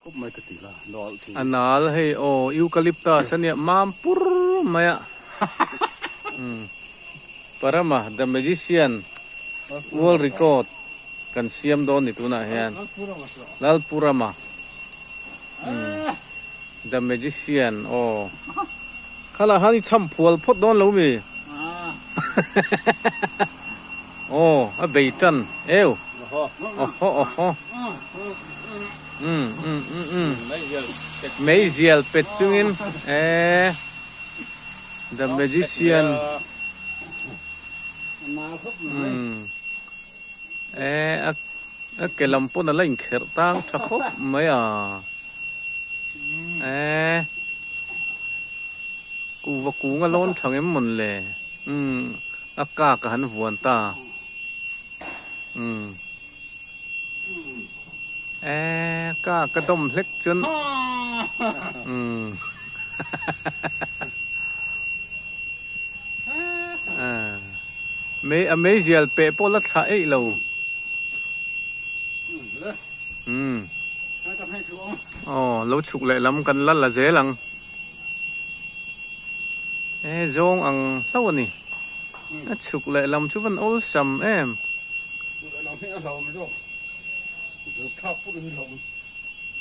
Khawp mai ka ti la, nal chu. A nal hei aw eucalyptus a nia mam pur mai a. Parama the magician world record kan siam dawn ni tunah hian. Lalpurama the magician aw. Khalah khan i cham phual phawt dawn lo mi? Aw a bei tan eu. Awhaw awhaw. Umm umm umm umm. Meizial pet chungin eh the magician. Umm eh a a ke lam pawn a la inkherh tang tha khawp mai a. Eh kuhva kung a lawn tha ngem mawn le. Umm a kak a han vuan ta. Umm. Eh, ka ka dawm hlek chuan umm ah mei a meizial peh pawh la thlah eih lo. Umm. Aw, lo chhuk leh lam kan la la zel ang. Eh, zawng ang hlauh a ni. A chhuk leh lam chu van awlsam em.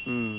Umm.